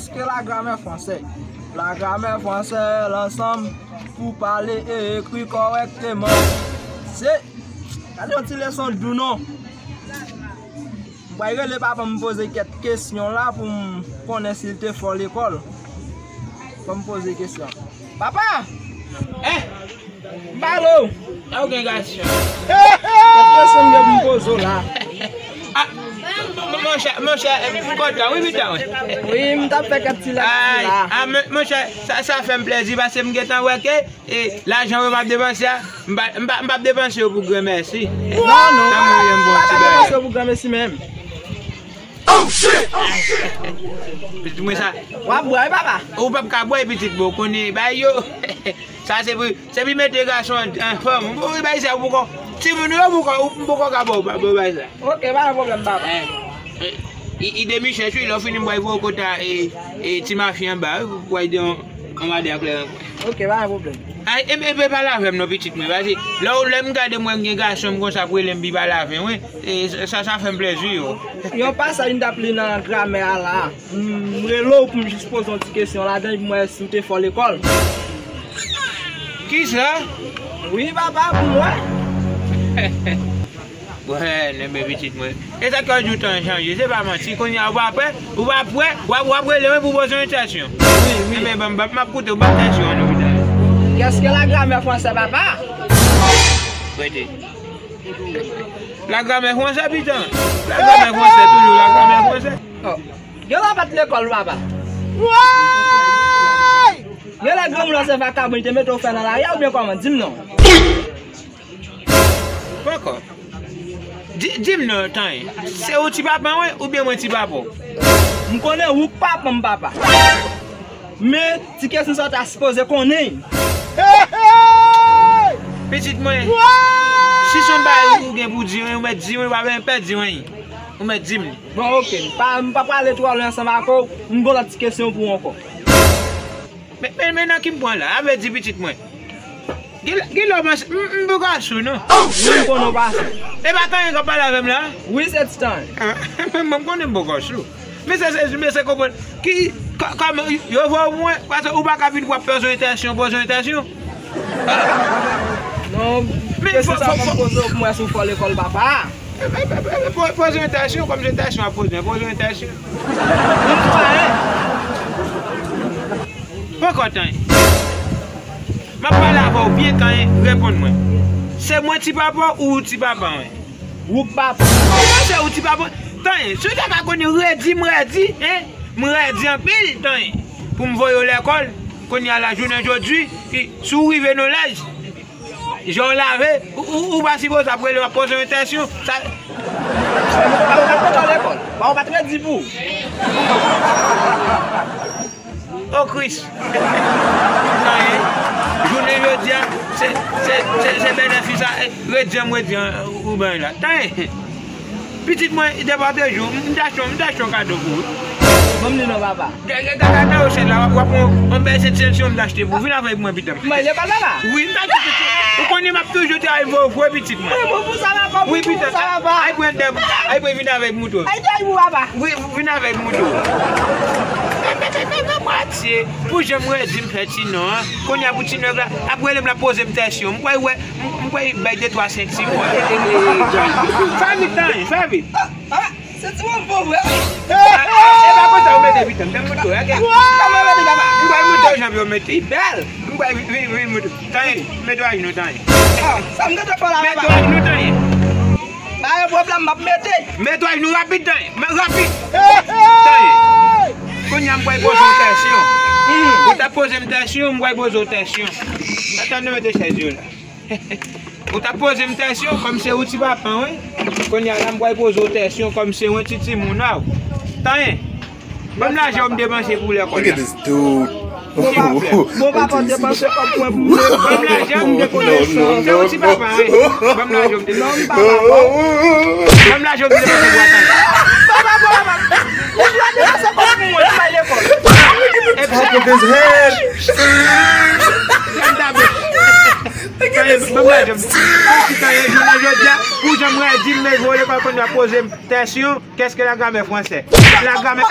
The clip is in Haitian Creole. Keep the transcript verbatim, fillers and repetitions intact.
Kèske lagramè fransè? Lagramè fransè, lansanm pou pale e ekri kòrèkteman. Se, gade yon ti leson dou non. M pral rele papa m poze kèk kesyon la pou m konnen si l te fò lekòl. Fò m poze kesyon. Papa! Eh! M pale w. Sa w gen gason? Kèk kesyon m gen pou m poze w la. Ah, m- m- monchè, monchè, m kontan wi, pita wi. Wi, m t ap fè kèk ti lèkti la. Ay, ah, men- monchè, sa, sa fè m plèzi paske m gentan wè ke e, lajan yo m ap depanse a, m pa, m pa, m p ap depanse yo pou granmèsi. Non, non. Tankou m bon ti bagay. Depanse yo pou granmèsi menm. Pitit mwen sa. W ap bwè, papa. Ou p ap ka bwè, pitit mwen, ou konnen bagay yo. Sa se pou, se pou mete gason an, an fòm. Ou bagay sa, ou poko, timoun yo poko, ou poko ka bwè, ou pa bwè bagay sa. Ok, pa gen pwoblèm, papa. Eh, eh, i, i demi chèch wi, lè w fini m pral voye w kot a, e, e, ti mafi anba wi, pou pral di yon, yon madanm klè ankò. Ok, pa gen pwoblèm. Ay, e, e, e pale avè m non, pitit mwen, paske lè w, lè m gade mwen gen gason m konsa pou rele m pi pale avè m wi, e, sa, sa fè m plèzi wi. Yon pasaj m t ap li nan gramè a la, m rele w pou m jis poze yon ti kesyon ladan, pou m wè si w te fò lekòl. Kisa? Wi, papa, pou m wè. Wè, nenbe pitit mwen. E sa k fè w di w tan chanje, se pa manti. Kounye a, ou pa pè, ou pa pè, w ap, w ap rele mwen pou poze yon kèsyon. Wi, wi. Enben, ban m, ban m, m ap koute w, ban m kèsyon an, nou, pitit. Kèske lagramè fransè, papa? Rete. Lagramè fransè, pitit. Lagramè fransè, toujou lagramè fransè. Oh. Gen lè w pa t lekòl, papa. Woy! Gen lè granmoun lan se vakabon, li te mete w fè nan lari a, oubyen kòman? Di m non. Poko. Di, di m non, Tanyen. Se ou ti papa mwen oubyen mwen ti papa w? M konnen ou k papa m, papa. Men, ti kesyon sa w ta sipoze konnen. Pitit mwen, si se yon bagay ou gen pou di mwen, ou mèt di mwen, ou pa bezwen pè di mwen. Ou mèt di m li. Bon, ok. M pa, m pa prale twò lwen ansanm ak ou. M gon lòt ti kesyon pou ou ankò. Men, men, men nan ki m pran la? A vle di pitit mwen. Gen, gen lè w panse, m, m poko sou non. Wi, m konnen w pa sou. E pa Tanyen k ap pale avè m la? Wi, se ti Tanyen. Ah, men mwen m konnen m poko sou. Men se, se, men se konprann. Ki, kò-, kòman, yo voye w pou mwen, paske ou pa ka vin pou w ap poze yon kèsyon, poze yon kèsyon. Non, men kesyon sa fò, fò, fò m poze w pou m wè si w fò lekòl, papa. E, e, e, e, po-, poze yon kèsyon, kòm se kèsyon w ap poze, poze yon kèsyon. Poko Tanyen. M ap pale avè w byen, Tanyen, reponn mwen. Se mwen ti papa w ou ou ti papa mwen? Ou k papa. Kòman se ou ti papa? Tanyen, si w ta ka konnen rèdi m rèdi, en? M rèdi anpil, Tanyen. Pou m voye w lekòl, kounye a la jounen jodi, si w rive nan laj, jan w lave, ou, ou, ou pa sipoze ap rele w ap poze yon kèsyon. Sa, papa w pa t lekòl. Papa w pa t rèdi pou ou. O Kris! Tanyen, jounen jodi a, se, se, se, se benefis a, e, redi an m redi an, ou bay la. Tanyen, pitit mwen, depi w ap rejou, m, m ta achte, m ta achte yon kado pou ou. Ban m li non, papa. Gade, gade, gade, gade, la, w ap, w ap pran yon bèl senti, senti, m ta achte pou ou. Vin avè mwen, pitit mwen. Mwen, lekòl, papa. Wi, m ta achte, ou konnen m ap toujou travay pou ou, pitit mwen. Mwen, bon, pou sa, papa. Wi, pitit. Pou sa, papa. Ay, pran dèb. Ay, pran vin avè m, mouton. Ay, dèb, papa. Wi, vin avè m, mouton. Men, men, men, men, men, mwen, Matye, pou jan m redi m fè ti non an, kounye a pou ti nèg la, ap rele m la poze m kèsyon. M kwè wè, m, m kwè bay de twa senti mwen. Fè vit, Tanyen, fè vit. Ah, ah, senti mwen bon, vre. E, e, e pa konsa ou mete pitit, m te montre w, ok? Kòman mete, papa? M kwè montre w jan pou yo mete. Li bèl. M kwè vin, vin, vin montre w. Tanyen, mete w ajenou, Tanyen. Ah, sa m gentan fè la, papa. Mete w ajenou, Tanyen. Pa gen pwoblèm, m ap mete. Mete w ajenou rapid, Tanyen. Men rapid. Tanyen. Kounye a m pral poze w kèsyon. Ou t ap poze m kèsyon, m pral poze w kèsyon. Atann, nou mete chèz yo la. Ou t ap poze m kèsyon, kòm se ou ti papa mwen. Kounye a la, m pral poze w kèsyon, kòm se mwen ti timoun a w. Tanyen. Ban m lajan w m depanse pou lekòl la. Silvouplè. Bon, papa, w depanse kòb mwen pou mwen. Ban m lajan w m depanse. Se yon ti papa, wi. Ban m lajan w m depanse. Non, m pa papa. Ban m lajan w m depanse pou atay. Papa, papa, papa. Ou dwe depanse kòb pou mwen, pou m al lekòl. Top of his head. Gad dabè. Mwen mwen jèm. Konsitan ye jounen jodi a, pou jan mwen di m bezwen lekòl konn yo ap poze m kèsyon, qu'est-ce que la grammaire française? La grammaire.